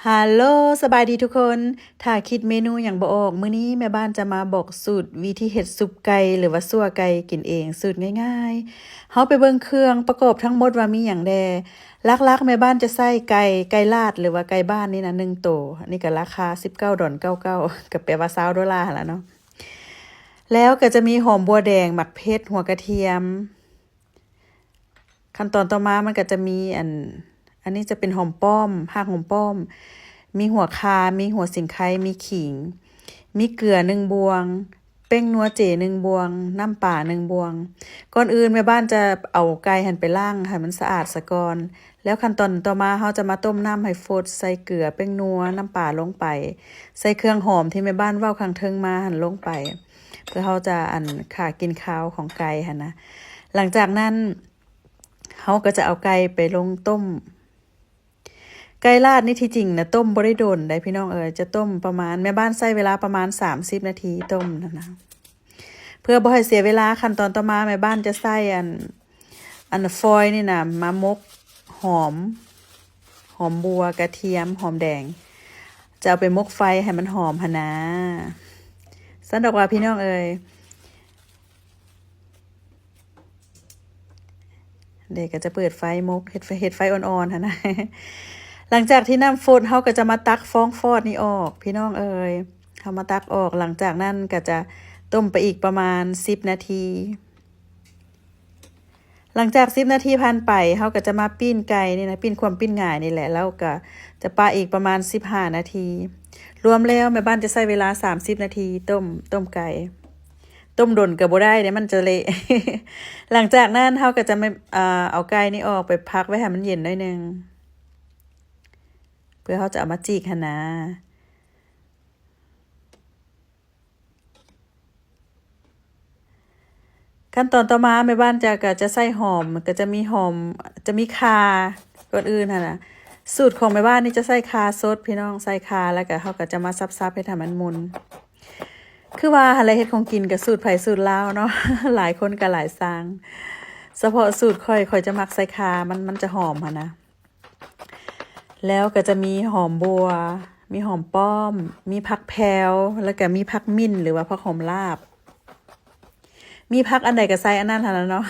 ຮາໂລ ສະບາຍດີທຸກຄົນ. ຖ້າຄິດເມນູຫຍັງບໍ່ອອກ, ມື້ນີ້ແມ່ບ້ານຈະມາບອກສູດວິທີເຮັດຊຸບໄກ່ ຫຼືວ່າຊົ່ວໄກ່ກິນເອງ, ສູດງ່າຍໆ. ເຮົາໄປເບິ່ງເຄື່ອງປະກອບທັງໝົດວ່າມີຫຍັງແດ່. ຫຼັກໆ ແມ່ບ້ານຈະໃຊ້ໄກ່, ໄກ່ລາດ ຫຼືວ່າໄກ່ບ້ານນີ້ນະ ໜຶ່ງໂຕ. ອັນນີ້ກໍລາຄາສິບເກົ້າດອນເກົ້າເກົ້າ, ກໍແປວ່າຊາວໂດລາຫັ້ນລະເນາະ. ແລ້ວກໍຈະມີຫອມບົວແດງ, ໝາກເຜັດ, ຫົວກະທຽມ. ຂັ້ນຕອນຕໍ່ມາມັນກໍຈະມີອັນ, ອັນນີ້ຈະເປັນຫອມປ້ອມ, ຮາກຫອມປ້ອມ, ມີຫົວຂ່າ, ມີຫົວສີໄຄ, ມີຂີງ, ມີເກືອໜຶ່ງບ່ວງ, ແປ້ງນົວເຈໜຶ່ງບ່ວງ, ນ້ຳປາໜຶ່ງບ່ວງ. ກ່ອນອື່ນແມ່ບ້ານຈະເອົາໄກ່ຫັ້ນໄປລ້າງໃຫ້ມັນສະອາດສາກ່ອນ. ແລ້ວຂັ້ນຕອນຕໍ່ມາເຮົາຈະມາຕົ້ມນ້ຳໃຫ້ຟົດ, ໃສ່ເກືອ, ແປ້ງນົວ, ນ້ຳປາລົງໄປ, ໃສ່ເຄື່ອງຫອມທີ່ແມ່ບ້ານເວົ້າຂ້າງເທິງມາຫັ້ນລົງໄປ. ເພື່ອເຮົາຈະອັນຂ້າກິ່ນຄາວຂອງໄກ່ຫັ້ນນະ. ຫຼັງຈາກນັ້ນເຮົາກໍຈະເອົາໄກ່ໄປລົງຕົ້ມ. ໄກ່ລາດນີ້ທີ່ຈິງນະຕົ້ມບໍ່ໄດ້ດົນໃດ໋ພີ່ນ້ອງເອີຍ, ຈະຕົ້ມປະມານ, ແມ່ບ້ານໃຊ້ເວລາປະມານສາມສິບນາທີຕົ້ມຫັ້ນນະ. ເພື່ອບໍ່ໃຫ້ເສຍເວລາ, ຂັ້ນຕອນຕໍ່ມາແມ່ບ້ານຈະໃຊ້ອັນ, ອັນຟອຍນີ້ນະມາໝົກຫອມ, ຫອມບົວ, ກະທຽມ, ຫອມແດງ, ຈະເອົາໄປໝົກໄຟໃຫ້ມັນຫອມຫັ້ນນາ. ຊັ້ນດອກວ່າພີ່ນ້ອງເອີຍ. ເດ ກໍຈະເປີດໄຟໝົກ, ເຮັດໄຟ, ເຮັດໄຟອ່ອນໆຫັ້ນນະ. ຫຼັງຈາກທີ່ນ້ຳຟົດ, ເຮົາກໍຈະມາຕັກຟອງຟອດນີ້ອອກ, ພີ່ນ້ອງເອີຍ. ເຮົາມາຕັກອອກ, ຫຼັງຈາກນັ້ນກໍຈະຕົ້ມໄປອີກປະມານສິບນາທີ. ຫຼັງຈາກສິບນາທີຜ່ານໄປ, ເຮົາກໍຈະມາປີ້ນໄກ່ນີ້ນະ, ປີ້ນຄວາມປີ້ນຫງາຍນີ້ແຫຼະ, ແລ້ວກໍຈະປະອີກປະມານສິບຫ້ານາທີ. ລວມແລ້ວແມ່ບ້ານຈະໃຊ້ເວລາສາມສິບນາທີຕົ້ມ, ຕົ້ມໄກ່. ຕົ້ມດົນກໍບໍ່ໄດ້ເດ້, ມັນຈະເລະ. ຫຼັງຈາກນັ້ນເຮົາກໍຈະມາ, ເອົາໄກ່ນີ້ອອກໄປພັກໄວ້ໃຫ້ມັນເຢັນໜ້ອຍໜຶ່ງ, ເພື່ອເຮົາຈະເອົາມາຈີກຫັ້ນນາ. ຂັ້ນຕອນຕໍ່ມາແມ່ບ້ານຈະ, ກໍຈະໃສ່ຫອມ, ກໍຈະມີຫອມ, ຈະມີຂ່າ. ກ່ອນອື່ນຫັ້ນນະ, ສູດຂອງແມ່ບ້ານນີ້ຈະໃສ່ຂ່າສົດ, ພີ່ນ້ອງ, ໃສ່ຂ່າ ແລ້ວກໍເຮົາກໍຈະມາສັບໆ ເຮັດໃຫ້ມັນໝຸ່ນ. ຄືວ່າຫັ້ນແຫຼະ, ເຮັດຂອງກິນກໍສູດໃຜສູດລາວເນາະ, ຫຼາຍຄົນກໍຫຼາຍຊ່າງ. ສະເພາະສູດຂ້ອຍ, ຂ້ອຍຈະມັກໃສ່ຂ່າ, ມັນ, ມັນຈະຫອມຫັ້ນນະ. ແລ້ວກໍຈະມີຫອມບົວ, ມີຫອມປ້ອມ, ມີຜັກແພວ, ແລ້ວກໍມີຜັກມິ້ນ ຫຼືວ່າຜັກຫອມລາບ. ມີຜັກອັນໃດກໍໃສ່ອັນນັ້ນຫັ້ນລະເນາະ.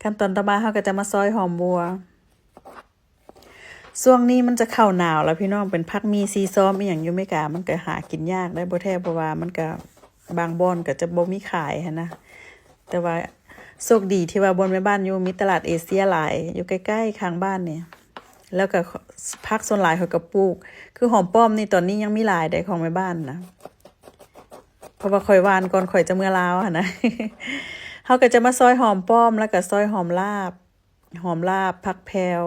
ຂັ້ນຕອນຕໍ່ມາເຮົາກໍຈະມາຊອຍຫອມບົວ. ຊ່ວງນີ້ມັນຈະເຂົ້າໜາວແລ້ວພີ່ນ້ອງ, ເປັນຜັກໝີ່ຊີຊອມອີ່ຫຍັງຢູ່ເມກາ ມັນກໍຫາກິນຍາກໄດ໋ ບໍ່ແທ້ ເພາະວ່າມັນກໍບາງບ່ອນກໍຈະບໍ່ມີຂາຍຫັ້ນນະ. ແຕ່ວ່າໂຊກດີທີ່ວ່າບ່ອນແມ່ບ້ານຢູ່ມີຕະຫຼາດເອເຊຍຫຼາຍ ຢູ່ໃກ້ໆ ຂ້າງບ້ານນີ້. ແລ້ວກໍຜັກສ່ວນຫຼາຍຂ້ອຍກໍປູກ, ຄືຫອມປ້ອມນີ້ຕອນນີ້ຍັງມີຫຼາຍເດ້ຂອງແມ່ບ້ານນະ, ເພາະວ່າຂ້ອຍຫວ່ານກ່ອນຂ້ອຍຈະເມືອລາວຫັ້ນນະ. ເຮົາກໍຈະມາຊອຍຫອມປ້ອມ ແລ້ວກໍຊອຍຫອມລາບ. ຫອມລາບ, ຜັກແພວ,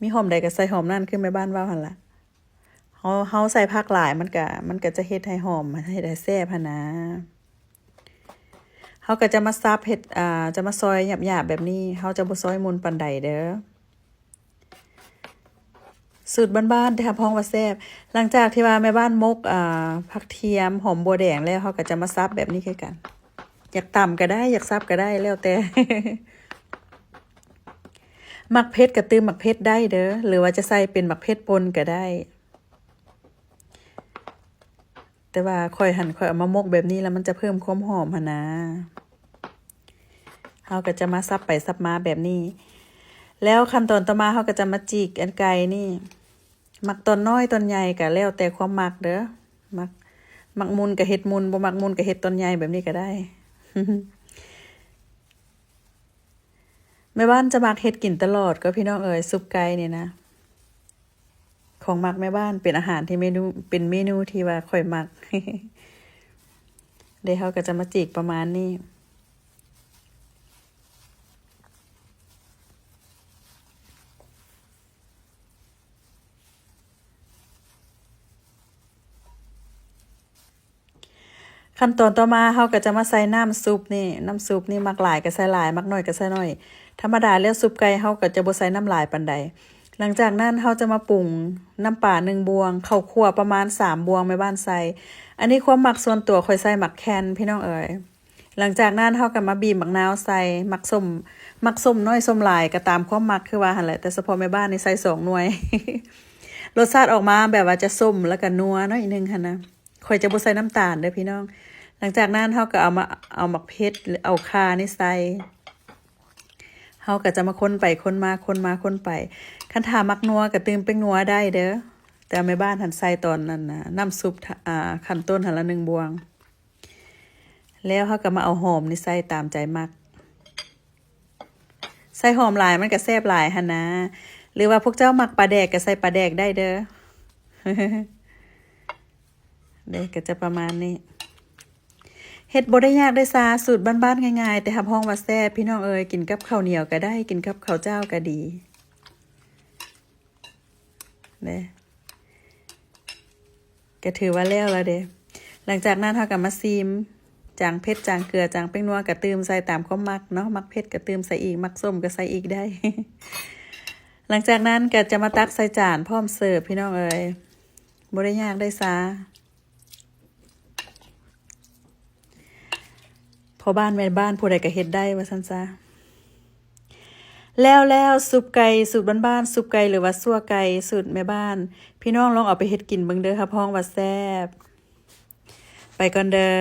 ມີຫອມໃດກໍໃສ່ຫອມນັ້ນ ຄືແມ່ບ້ານເວົ້າຫັ້ນລະ. ເຮົາ, ເຮົາໃສ່ຜັກຫຼາຍ ມັນກະ, ມັນກະຈະເຮັດໃຫ້ຫອມ, ເຮັດໃຫ້ແຊບຫັ້ນນາ. ເຮົາກໍຈະມາສັບເຮັດ, ອ່າ, ຈະມາຊອຍຫຍາບໆແບບນີ້, ເຮົາຈະບໍ່ຊອຍໝຸ່ນປານໃດເດີ້. ສູດບ້ານໆ ແຕ່ຮັບຮອງວ່າແຊບ. ຫຼັງຈາກທີ່ວ່າແມ່ບ້ານໝົກ, ອ່າ, ຜັກທຽມ, ຫອມບົວແດງແລ້ວ, ເຮົາກໍຈະມາສັບແບບນີ້ຄືກັນ. ຢາກຕຳກໍໄດ້, ຢາກສັບກໍໄດ້, ແລ້ວແຕ່. ໝາກເຜັດກໍຕື່ມໝາກເຜັດໄດ້ເດີ້, ຫຼືວ່າຈະໃສ່ເປັນໝາກເຜັດປົ່ນກໍໄດ້. ແຕ່ວ່າຂ້ອຍຫັ້ນ ຂ້ອຍເອົາມາໝົກແບບນີ້ແລ້ວ ມັນຈະເພີ່ມຄວາມຫອມຫັ້ນນາ. ເຮົາກໍຈະມາສັບໄປສັບມາແບບນີ້. ແລ້ວຂັ້ນຕອນຕໍ່ມາ ເຮົາກໍຈະມາຈີກອັນໄກ່ນີ້. ມັກຕອນນ້ອຍຕອນໃຫຍ່ກໍແລ້ວແຕ່ຄວາມມັກເດີ້. ມັກ, ມັກໝຸ່ນກໍເຮັດໝຸ່ນ, ບໍ່ມັກໝຸ່ນກໍເຮັດຕອນໃຫຍ່ແບບນີ້ກໍໄດ້. ແມ່ບ້ານຈະມັກເຮັດກິນຕະຫຼອດກໍ ພີ່ນ້ອງເອີຍ, ຊຸບໄກ່ນີ້ນະ. ຂອງມັກແມ່ບ້ານ, ເປັນອາຫານທີ່ເມນູ, ເປັນເມນູທີ່ວ່າຂ້ອຍມັກ. ເດ ເຮົາກໍຈະມາຈີກປະມານນີ້. ຂັ້ນຕອນຕໍ່ມາ ເຮົາກໍຈະມາໃສ່ນ້ຳຊຸບນີ້. ນ້ຳຊຸບນີ້ ມັກຫຼາຍກໍໃສ່ຫຼາຍ, ມັກໜ້ອຍກໍໃສ່ໜ້ອຍ. ທຳມະດາແລ້ວ ຊຸບໄກ່ເຮົາກໍຈະບໍ່ໃສ່ນ້ຳຫຼາຍປານໃດ. ຫຼັງຈາກນັ້ນ ເຮົາຈະມາປຸງນ້ຳປາໜຶ່ງບ່ວງ, ເຂົ້າຂົ້ວປະມານສາມບ່ວງ ແມ່ບ້ານໃສ່. ອັນນີ້ຄວາມມັກສ່ວນຕົວ, ຂ້ອຍໃສ່ໝາກແຄນ ພີ່ນ້ອງເອີຍ. ຫຼັງຈາກນັ້ນເຮົາກໍມາບີບໝາກນາວໃສ່ ມັກສົ້ມ ມັກສົ້ມໜ້ອຍສົ້ມຫຼາຍກໍຕາມຄວາມມັກ ຄືວ່າຫັ້ນແຫຼະ ແຕ່ສະເພາະແມ່ບ້ານນີ້ໃສ່ສອງໜ່ວຍ ລົດຊາດອອກມາແບບວ່າຈະສົ້ມ ແລ້ວກໍນົວໜ້ອຍໜຶ່ງຫັ້ນນະ. ຂ້ອຍຈະບໍ່ໃສ່ນ້ຳຕານເດີ້ພີ່ນ້ອງ. ຫຼັງຈາກນັ້ນເຮົາກໍເອົາມາ ເອົາໝາກເຜັດ ຫຼືເອົາຂ່ານີ້ໃສ່ ເຮົາກໍຈະມາຄົນໄປຄົນມາ ຄົນມາຄົນໄປ. ຄັນຖ້າມັກນົວກໍຕື່ມແປ້ງນົວໄດ້ເດີ້ ແຕ່ແມ່ບ້ານຫັ້ນໃສ່ຕອນນັ້ນນະ ນ້ຳຊຸບ ອ່າ ຂັ້ນຕົ້ນຫັ້ນລະໜຶ່ງບ່ວງ. ແລ້ວເຮົາກໍມາເອົາຫອມນີ້ໃສ່ຕາມໃຈມັກ ໃສ່ຫອມຫຼາຍມັນກໍແຊບຫຼາຍຫັ້ນນະ ຫຼືວ່າພວກເຈົ້າມັກປາແດກກໍໃສ່ປາແດກໄດ້ເດີ້ ເດ້ ກໍຈະປະມານນີ້. ເຮັດບໍ່ໄດ້ຍາກເດ້ຊາ ສູດບ້ານໆ ງ່າຍໆ ແຕ່ຮັບຮອງວ່າແຊບ ພີ່ນ້ອງເອີຍ. ກິນກັບເຂົ້າໜຽວກໍໄດ້ ກິນກັບເຂົ້າຈ້າວກໍດີ. ເດ້ ກໍຖືວ່າແລ້ວລະເດ້. ຫຼັງຈາກນັ້ນເຮົາກໍມາຊີມ ຈາງເຜັດ ຈາງເກືອ ຈາງແປ້ງນົວ ກໍຕື່ມໃສ່ຕາມຄວາມມັກເນາະ, ມັກເຜັດກໍຕື່ມໃສ່ອີກ ມັກສົ້ມກໍໃສ່ອີກໄດ້. ຫຼັງຈາກນັ້ນກໍຈະມາຕັກໃສ່ຈານພ້ອມເສີບ ພີ່ນ້ອງເອີຍ, ບໍ່ໄດ້ຍາກໄດ້ຊາ. ພໍ່ບ້ານແມ່ບ້ານຜູ້ໃດກໍເຮັດໄດ້ວ່າຊັ້ນຊະ. ແລ້ວແລ້ວ ຊຸບໄກ່ສູດບ້ານໆ ຊຸບໄກ່ ຫຼືວ່າຊົ່ວໄກ່ສູດແມ່ບ້ານ, ພີ່ນ້ອງລອງເອົາໄປເຮັດກິນເບິ່ງເດີ້ ຮັບຮອງວ່າແຊບ. ໄປກ່ອນເດີ້.